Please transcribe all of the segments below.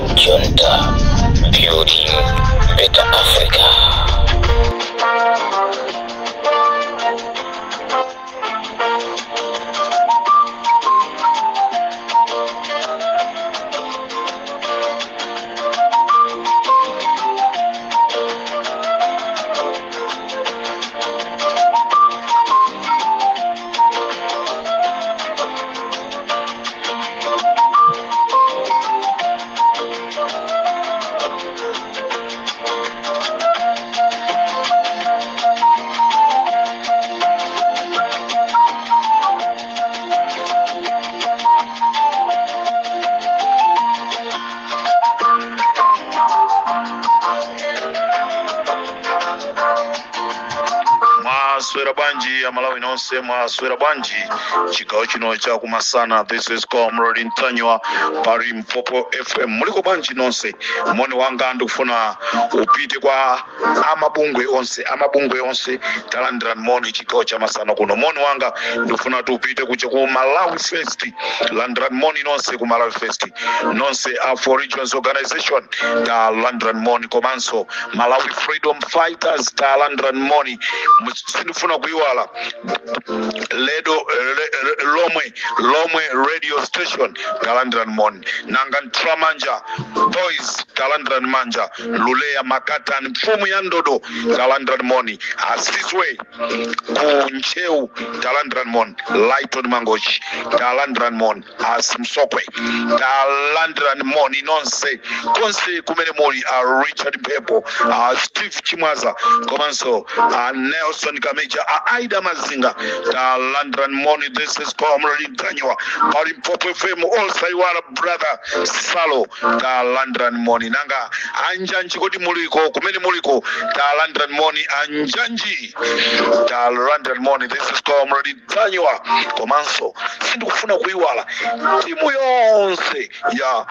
Junta, building better Africa. Mwaswera bwanji Amalawi nonse? Mwaswera bwanji chigawo chino cha kumasana? This is Comrade Ntanyiwa pa Limpopo FM. Muliko bwanji nonse? Moni wanga ndikufuna upite kwa amabungwe onse, amabungwe onse, talandira moni chigawo cha masana kuno. Moni wanga ndikufuna upite kuche ku Malawi First, landirani moni nonse ku Malawi First, nonse a Four Regions Organization, talandirani moni, komanso Malawi Freedom Fighters, talandirani moni. Sindifuna kuiwala ledo lomwe lomwe radio station, talandirani moni. Nanga Ntramanja Boys, talandirani manja. Luleya Makatani, mfumu ya ndodo, talandirani moni. Asizwe ku Ncheu, talandirani moni. Lighton Mangochi, talandirani moni. Asimsokwe, talandirani moni nonse konse kumene muli. A Richard Pepo, a Steve Chimwaza, komanso a Nelson Kameja, a Aida Mazinga, talandirani moni. This is Comrade Ntanyiwa pa Limpopo FM. Osaiwala brother Salo, talandirani moni. Nanga anjanji, kodi muliko kumene muliko? Talandirani moni anjanji, talandirani moni. This is Comrade Ntanyiwa. Komanso sindikufuna kuiwala timu yonse ya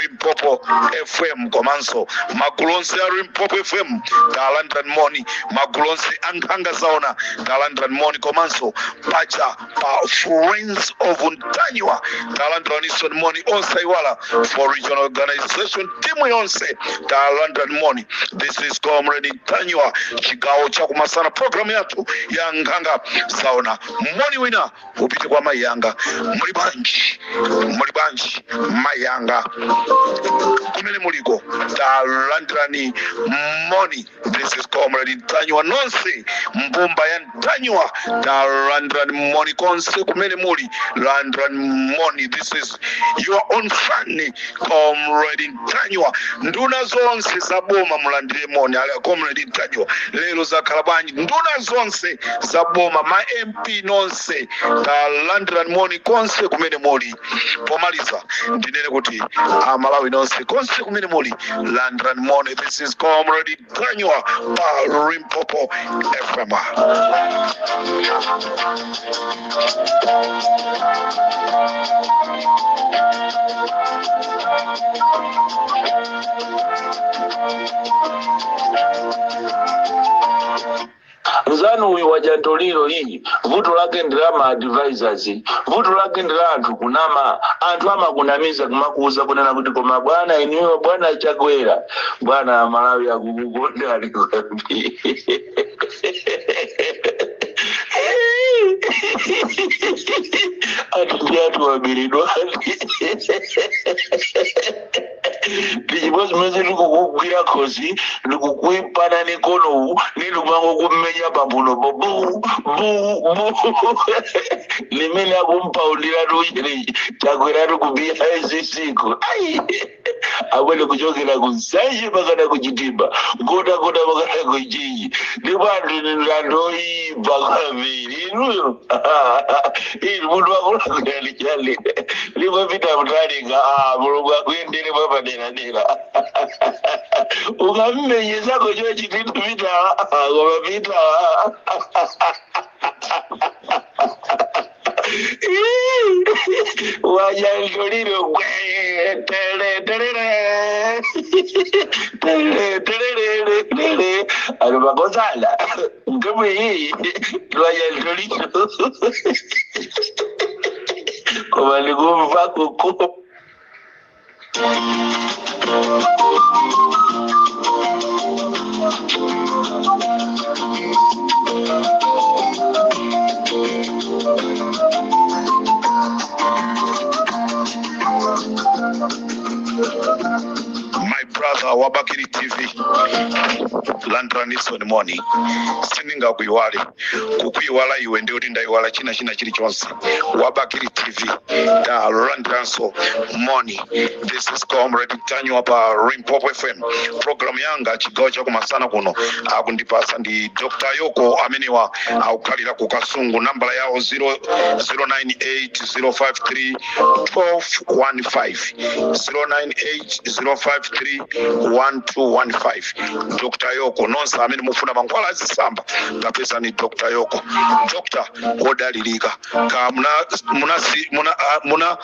Limpopo FM, komanso magulu onse a Limpopo FM, talandirani moni. Magulu onse ankhanga zaona, talandirani moni. Komanso pacha pa Friends of Ntanyiwa, talandirani moni. Osaiwala Four Regional Organization, timu yonse, talandirani moni. This is Comrade Ntanyiwa, chigawo cha kumasana, program yathu ya nkhanga zaona. Moni wina upite kwa mai yanga. Muli bwanji? Muli bwanji mai yanga kumene muliko? Talandirani moni. This is Comrade Ntanyiwa. Nonse mbumba ya Ntanyiwa, talandirani moni konse kumene muli, landirani moni. This is your own fan, Comrade Ntanyiwa. Nduna zonse za boma, mulandire moni ali Comrade Ntanyiwa. Lero zakhala bwanji? Nduna zonse za boma, ma MP nonse, talandirani moni konse kumene muli. Pomaliza ndinene kuti Amalawi nonse konse kumene muli, landirani moni. This is Comrade Ntanyiwa pa Limpopo FM. Mzanu uyu wa Jantoliro iyi, vuto lake ndi la ma advisors, vuto lake ndi la anthu kunama. Anthu amakunamiza, kumakuuza kunena kuti, "Koma bwana, inuyo bwana Chakwera, bwana, Malawi akukukondani kwambiri." Anthu ndi anthu wabiridwani ndichimodzi ndikukugwira khosi, ndikukuipana nikonowu, nilikumango kumenya pambuno bu bu bu limene akumpaundira tuchiri Chakweratu ku BICC ko. Ai, akwene kuchokera ku Nsanje pakana kuchitimba Nkhotakota pakana kuchinji, ndipo anthu ndi anthu oyipa kwambiri. Inuyo inu munthu akulakwirani chani? Ndipo Peter Mutharika, ah, Mulungu akuyendere papaderadera. Ukammenyezako chochititu Peter, koma Peter wajantoliro gwe tere terere tere terere tere alo makozala ngemu iyi lwajantoliro, koma ndikumva kuko. My brother wa Bakili TV, landirani moni. Sindingakuiwale, kukuiwala iwe ndi kuti ndayiwala china china chilichonse. Wa Bakili TV, talandiranso moni. This is Comrade Ntanyiwa pa Limpopo FM. Program yanga chigawo chakumasana kuno akundipasa ndi Dr Yoko, amenewa akukhalira ku Kasungu. Nambala yawo 098 053 1215, 098 053 1215. Dr Yoko, nonse amene mufuna mankhwala azisamba, tapezani Dr Yoko, Dr wodalirika. Ka muna, muna, muna, muna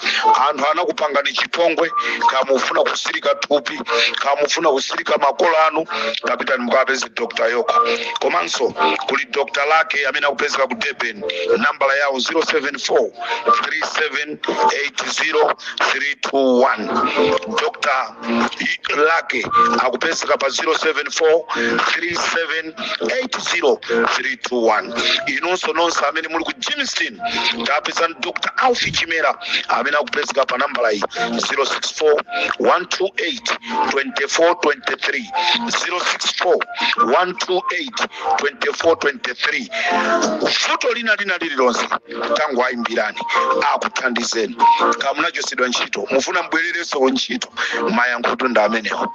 anthu anakupangani chipongwe, ka mufuna kusirika thupi, ka mufuna kusirika makolo anu, tapitani mukapeze Dr Yoko. Komanso kuli Dr Lake amene akupezeka ku Durban, nambala yawo 074 3780 321. Dr Lake akupezeka pa 074 3780 321. Inunso nonse amene muli ku Germiston, tapezani Dr Alfi Chimera amene akupezeka pa nambala iyi, 064 128 2423, 064 128 2423. Vuto lina lina lililonse, tangu ayimbirani akuthandizeni. Kamunachosedwa ntchito, mufuna mbwererenso ntchito, mayankho ndi amenewo.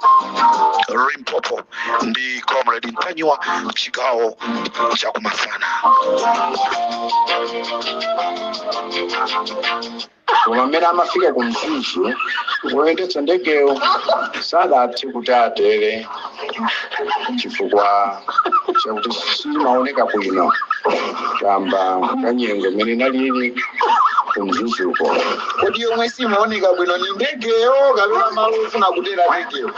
Limpopo ndi Comrade Ntanyiwa, chigawo chakumasana. Koma mmene amafika ku Mzuzu, woyendetsa ndegeyo sadathe kuti atere chifukwa chakuti simaoneka bwino kamba kanyengo imene inalili ku Mzuzuko. Kodi yomwe simaoneka bwino ni ndegeyo kapena malo ofuna kutera ndegeyo?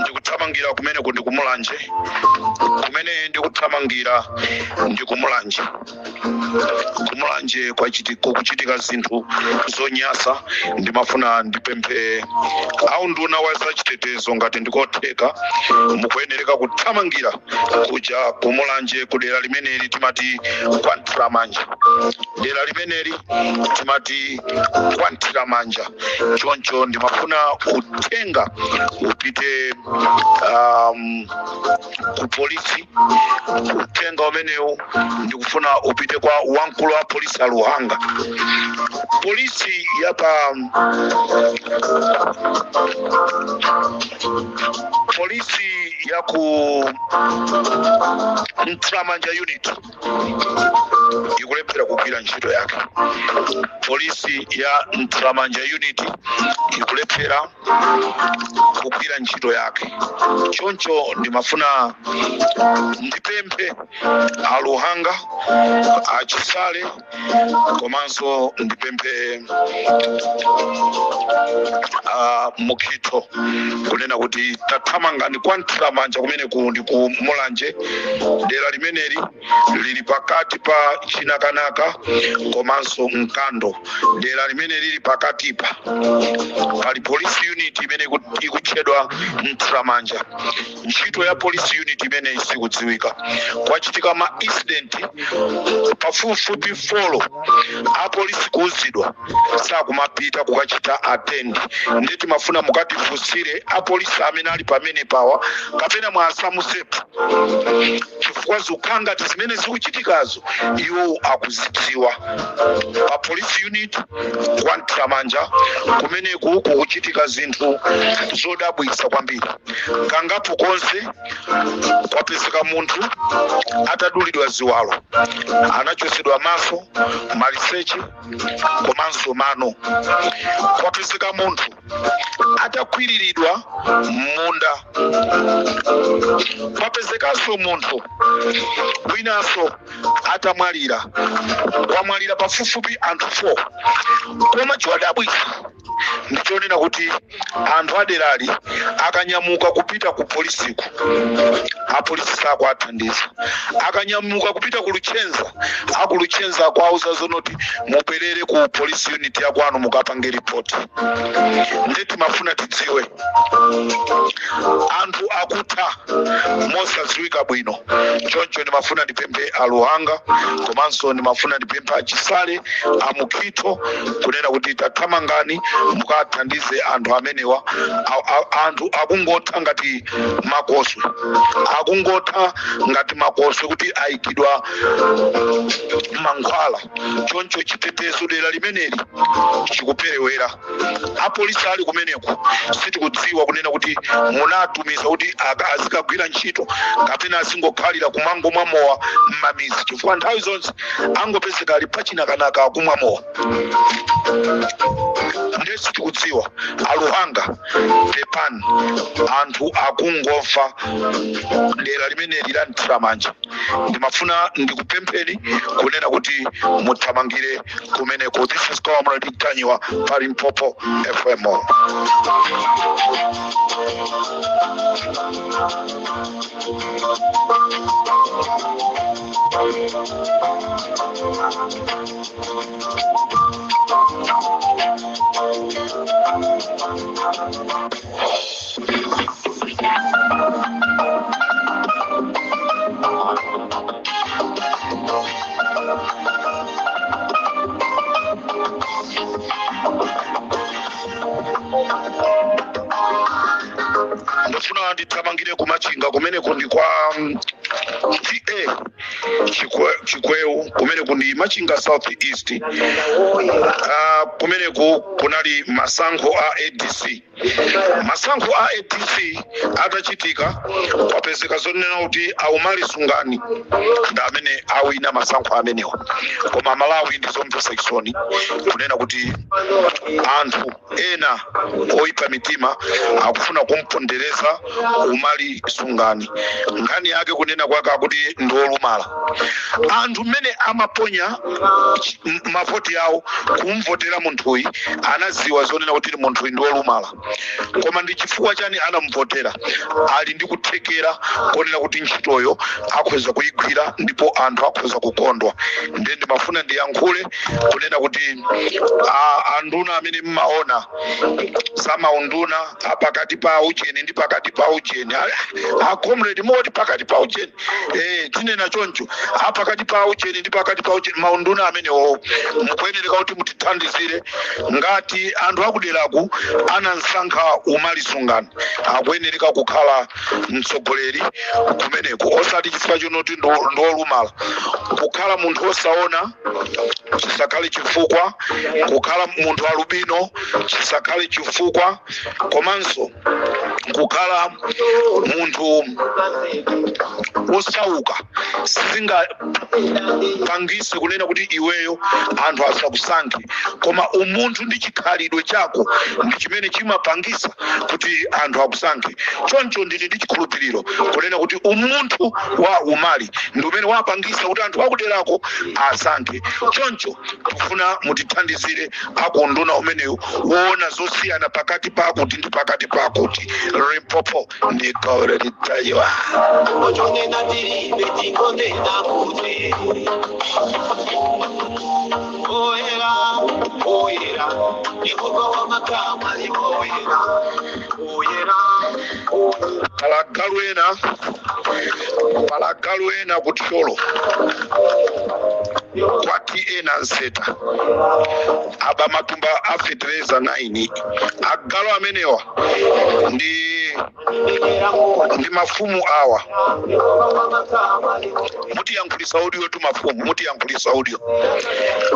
Ndikuthamangira kumeneko ndikumulanje, kumene ndikuthamangira ndikumulanje. Kumulanje kukuchitika zinthu zonyasa. Ndimafuna ndipemphe au nduna wa zachitetezo, ngati ndikotheka, mukuyenereka kuthamangira kuja kumulanje, kudera limeneli timati Kwanthiramanja. Dera limeneli timati Kwanthiramanja. Choncho ndimafuna uthenga upite ku polisi. Uthenga umenewu ndikufuna upite kwa wamkulu wa polisi Aluhanga. Polisi yapa, polisi ya ku Mtramanja unit ikulephera kugwira ntchito yake. Polisi ya Mtramanja unit ikulephera kugwira ntchito yake. Choncho ndimafuna ndipemphe Aluhanga, Achisale, komanso ndipemphe Mukhito kunena kuti tathamangani kwa Mtramanja kumene ku ndi ku Mulanje. Dera limeneli lili pakati pa Chinakanaka komanso Mkando. Dera limene lili pakatipa pali police unit imene ikutchedwa Mtramanja. Ntchito ya police unit imene isikudziwika. Kwachitika ma incident pafupifupi 4, apolisi kuuzidwa sakumapita kukachita attend. Ndeti mafuna mukatifunsire apolisi amene ali pamene pawa kapena mwasamusepo, chifukwa zikukhala ngati zimene zikuchitikazo iwo akuzidziwa. Pa police unit kwa Mtramanja kumeneku kukuchitika zinthu zodabwitsa kwambiri. Kangapo konse kwapezeka munthu atadulidwa ziwalo, anachosedwa maso, maliseche komanso mano. Kwapezeka munthu atakwiriridwa m'munda. Kwapezekanso munthu Winanso atamwalira, kwamwalira pafupifupi anthu 4. Koma chodabwitsa ndichonena kuti anthu aderali akanyamuka kupita ku polisiku, apolisi sakuathandiza. Akanyamuka kupita ku Luchenza, aku Luchenza akuauza zonoti mubwerere ku police unit yakwanu mukapange ripoti. Ndiye timafuna tidziwe, anthu akutha mosadziwika bwino. Choncho ndimafuna ndipemphe aluhanga, komanso ndimafuna ndipemphe achisale amukhito kunena kuti tathamangani mukathandize anthu amenewa. Anthu akungotha ngati makoswe, akungotha ngati makoswe kuti ayikidwa mankhwala. Choncho chitetezo dera limeneli chikuperewera. Apolisi ali kumeneko sitikudziwa kunena kuti munatumiza kuti azikagwira ntchito kapena azingokhalira kumangomwa mowa m'mamizi, chifukwa nthawi zonse angopezeka ali pachinakanaka akumwa mowa. Ndiye sitikudziwa. Aluhanga, pepani, anthu akungofa dera limeneli la Mthiramanja. Ndimafuna ndikupempheni kunena kuti muthamangire kumeneko. This is Comrade Ntanyiwa pa Limpopo FM. Ndofuna ndithamangire kumachinga kumeneko ndi kwa TA Chikweu, kumeneku ndi Machinga South East. Kumeneku kunali masankho a ADC. Masankho a ADC atachitika, kwapezeka zonena kuti aumali Sungani ndi amene awina masankho amenewa. Koma Malawi, ndizomvetsa chisoni kunena kuti anthu ena oyipa mitima akufuna kumpondereza Umali Sungani. Nkhani yake kunena kwake akuti ndi olumala. Anthu mmene amaponya mavoti yawo kumvotera munthuyi anaziwa zonena kuti munthuyi ndi olumala, koma ndi chifukwa chani anamvotera? Ali ndi kuthekera konena kuti ntchitoyo akhoza kuyigwira ndipo anthu akhoza kukondwa. Ndiye ndimafuna ndiyankhule kunena kuti anduna amene mmaona samaunduna apakati pa ucheni ndi pakati pa ucheni, a comrade moti pakati pa ucheni, tinena choncho, apakati pa ucheni ndi pakati pa ucheni, maunduna amenewo mukuyenereka kuti mutithandizire. Ngati anthu akuderaku anansankha Umali Sungani, akuyenereka kukhala mtsogoleri kumeneko, osati chifukwa chonoti ndiolumala. Kukhala munthu osaona chisakhale chifukwa, kukhala munthu alubino chisakhale chifukwa, komanso kukhala munthu osauka sizingapangise kunena kuti iweyo anthu asakusankhe. Koma umunthu ndi chikhalidwe chako ndi chimene chimapangisa kuti anthu akusankhe. Choncho ndili ndi chikhulupiriro kunena kuti umunthu wa Umali ndi umene wapangisa kuti anthu akuderako asankhe. Choncho tikufuna mutithandizire akunduna umenewu woona zosiyana pakati pakuti ndi pakati pakuti. Limpopo ndi Comrade Ntanyiwa. Ochonena tilibe tikonena kuti oyera oyera Yehova wamakamu ali oyera oyera oyera. Palagalu ena, palagalu ena kuthyolo kwati ena nseta aba matumba a fetereza 9. Agalu amenewa ndi mafumu awa. Mutiyankhulisa audio tu mafumu, mutiyankhulisa audio.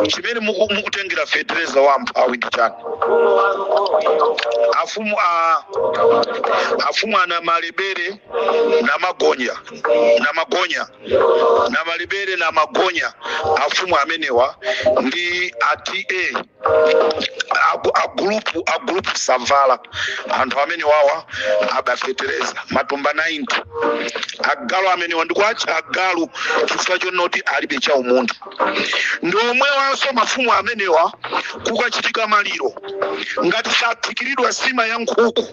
Chimene mukutengera fetereza wa amphawi ndi chani? Afumu a afumu ana Malebere na Magonya, na Magonya, na Malebere na Magonya. Afumu amenewa ndi ata agulupu savala. Anthu amene wawa abafetereza matumba 90. Agalu amenewa ndikuatcha agalu chifukwa chonoti alibe cha umunthu. Ndi omwe wanso mafumu amenewa, kukachitika maliro, ngati saphikiridwa sima ya nkhuku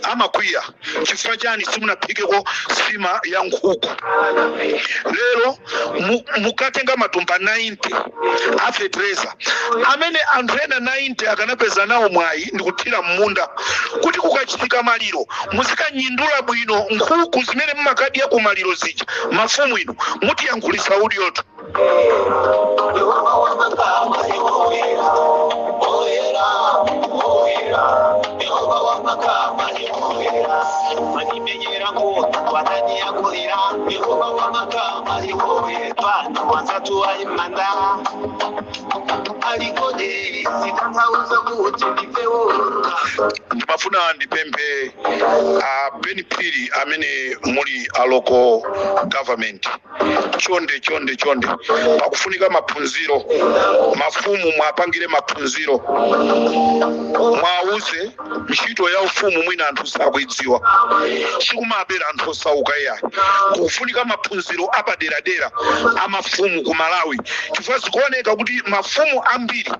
amakwiya. Chifukwa chani simunaphikeko sima ya nkhuku lero? Mukatenga matumba 90 afetereza amene anthu ena 90 akanapeza nawo mwayi ndikuthira mmunda, kuti kukachitika maliro muzikanyindula bwino nkhuku zimene mmakadya ku maliro zija. Mafumu inu, mutiyankhulisa udioto. Yehova wamagamba oyera, oyera, oyera. Yehova wamagamba oyera. Manimenyera nkhondo wananiyakulira. Yehova wamagamba oyera. Pano wanzatu waimanda alikode sitanthauza kuti ndifewoka. Ndimafuna ndipemphe a Ben Phiri amene muli a local government, chonde, chonde, chonde, pakufunika maphunziro. Mafumu mwapangire maphunziro, mwauze ntchito ya ufumu. Mwina anthu sakuidziwa, sikumabera anthu osauka iyayi. Kufunika maphunziro apaderadera amafumu ku Malawi, chifukwa zikuoneka kuti mafumu ambiri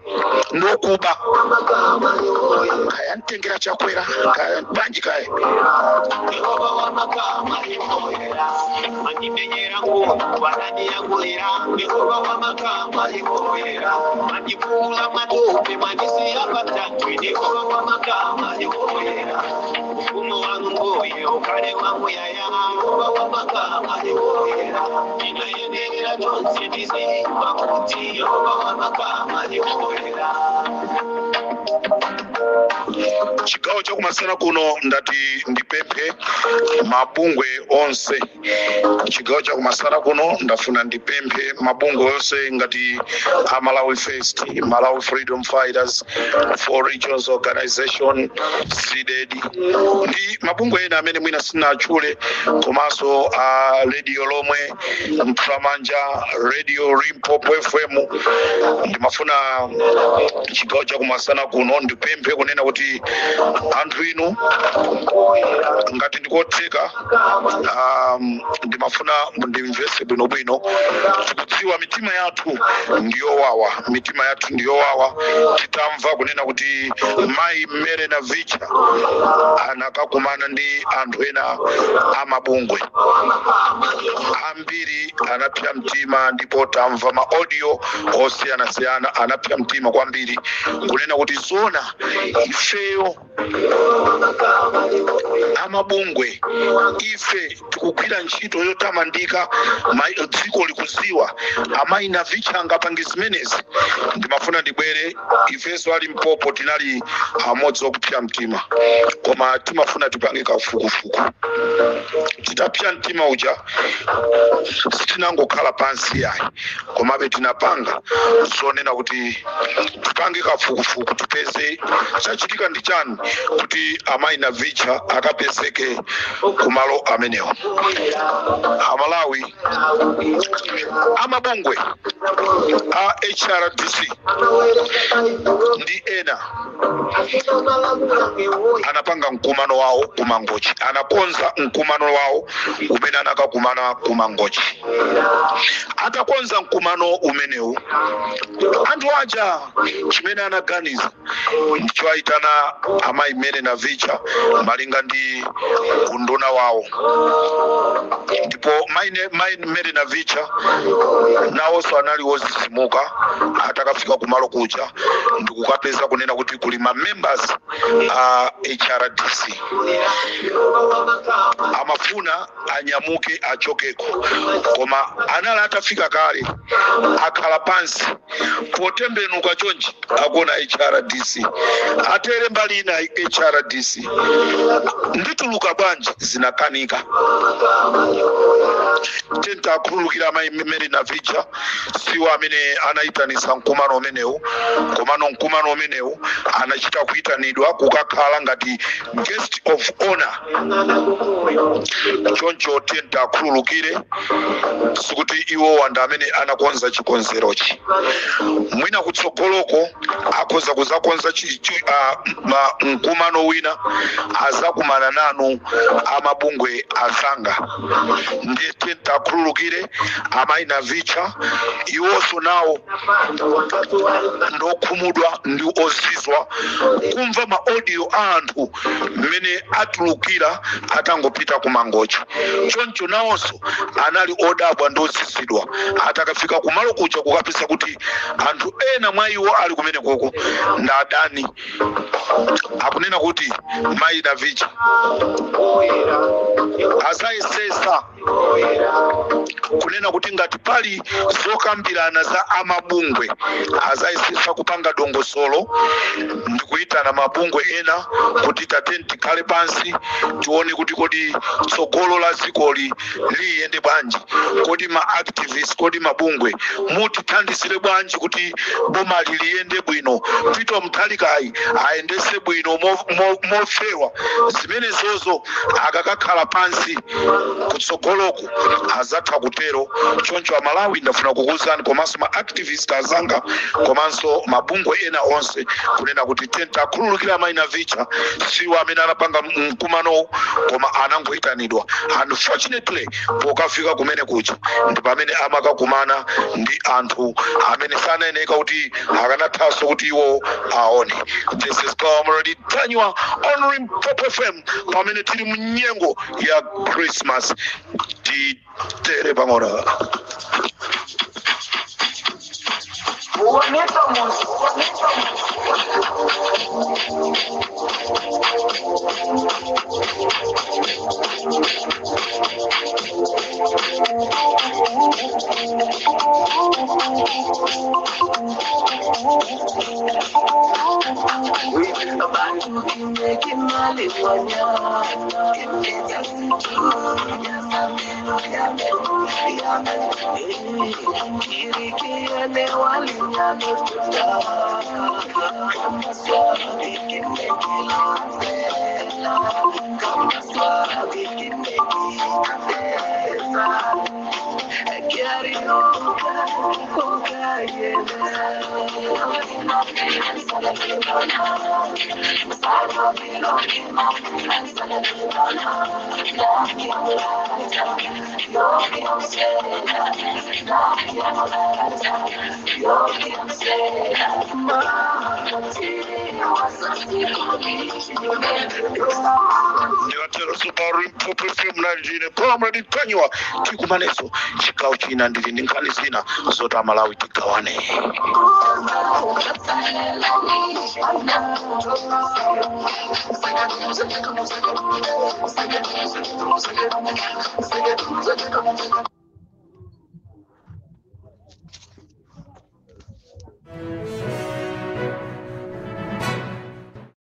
ndokuba. Kaya mtengera Chakwera, kaya banji, kaya. Yehova wamagamba oyera. Manimenyera nkhondo wananiyakulira. Yehova wamagamba oyera. Mandipula matope, mandisiya patantwe. Yehova wamagamba oyera. Ufumu wanu ngoye ukhale wamuyaya. Yehova wamagamba oyera. Inayenera chonse tizimba kuti Yehova wamagamba oyera. Chigawo chakumasana kuno, ndati ndipemphe mabungwe onse. Chigawo chakumasana kuno, ndafuna ndipemphe mabungwe onse ngati a Malawi First, Malawi Freedom Fighters, Four Regions Organization, CDEDI ndi mabungwe ena amene mwina sinatchule, komanso a radio lomwe Mtramanja Radio, Limpopo FM. Ndimafuna chigawo chakumasana kuno ndipemphe kunena kuti anthu inu, ngati ndikotheka, ndimafuna ndimvese bwinobwino. Tikudziwa mitima yathu ndiyowawa, mitima yathu ndiyowawa titamva kunena kuti mayi Mary Navicha anakakumana ndi anthu ena amabungwe ambiri, anapsa mtima. Ndipo tamva ma audio osiyanasiyana, anapsa mtima kwambiri kunena kuti zona ifeyo amabungwe ife tikugwira ntchito yotamandika, dziko likuziwa, amayi Navicha angapange zimenezi? Ndimafuna ndibwere, ifenso ali Mpopo tinali amodzi okupsa mtima, koma timafuna tipange kafukufuku. Titapsa mtima uja, sitinangokhala pansi yayi, komabe tinapanga zonena kuti tipange kafukufuku, tipeze chachitika ndi chani kuti amayi Navicha akapezeke kumalo amenewo. Amalawi, amabungwe a HRDC ndi ena anapanga mkumano wawo kumangochi, anakonza mkumano wawo umene anakakumana kumangochi. Atakonza mkumano umenewu, anthu aja chimene anaganiza ndichoayitana amayi Mary Navicha malinga ndi unduna wawo. Ndipo mayi Mary Navicha nawonso anali wozisimuka. Atakafika kumalo kuja ndikukapeza kunena kuti kuli ma members a HRDC, amafuna anyamuke achokeko, koma anali atafika kale, akhala pansi. Potembenuka chonchi akuona HRDC, atere mbali ina HRDC, ndituluka bwanji? Zinakanika. Tenta akhululukira amayi Mary Navicha, siwo amene anayitanisa mkumano umenewu, komano mkumano umenewu anachita kuyitanidwa kukakhala ngati guest of honor. Choncho tenta akhululukire, sikuti iwowa ndi amene anakonza chikonzerochi. Mwina kutsogoloko akhoza kuzakonza mkumano wina, azakumana nanu amabungwe azanga. Ndiye tenta akhululukire amayi Navicha, iwonso nawo ndokhumudwa ndi ozizwa kumva ma audio a anthu mmene atulukira atangopita ku Mangochi. Choncho nawonso anali odabwa ndi ozizidwa atakafika kumalo kuja kukapeza kuti anthu ena mwa iwo ali kumene koko ndi adani. Akunena kuti mayi Navicha azayesesa kunena kuti ngati pali zokambirana za amabungwe, azayesesa kupanga dongosolo ndikuyitana mabungwe ena kuti tateni tikhale pansi, tione kuti kodi tsogolo la dzikoli liyende bwanji, kodi ma activists, kodi mabungwe mutithandizire bwanji kuti bomali liyende bwino, Peter Mutharikayi ayendese bwino mofewa. Zimenezozo akakakhala pansi kutsogoloku azatha kutero. Choncho Amalawi, ndafuna kukuwuzani komanso ma activist azanga komanso mabungwe ena onse kunena kuti tenta akhululukira amayi Navicha, siwo amene anapanga mkumanowu, koma anangoyitanidwa. Unfortunately, pokafika kumene kuja ndi pamene amakakumana ndi anthu amene sanayeneka kuti akanathanso kuti iwo aone. This is Comrade Ntanyiwa on Limpopo FM, pamene tili mu nyengo ya Christmas. Titere pang'ono. Ndikatero Super Limpopo FM, ndine Comrade Ntanyiwa. Tikumanenso chigawo china, ndili ndi nkhani zina zoti Amalawi tigawane.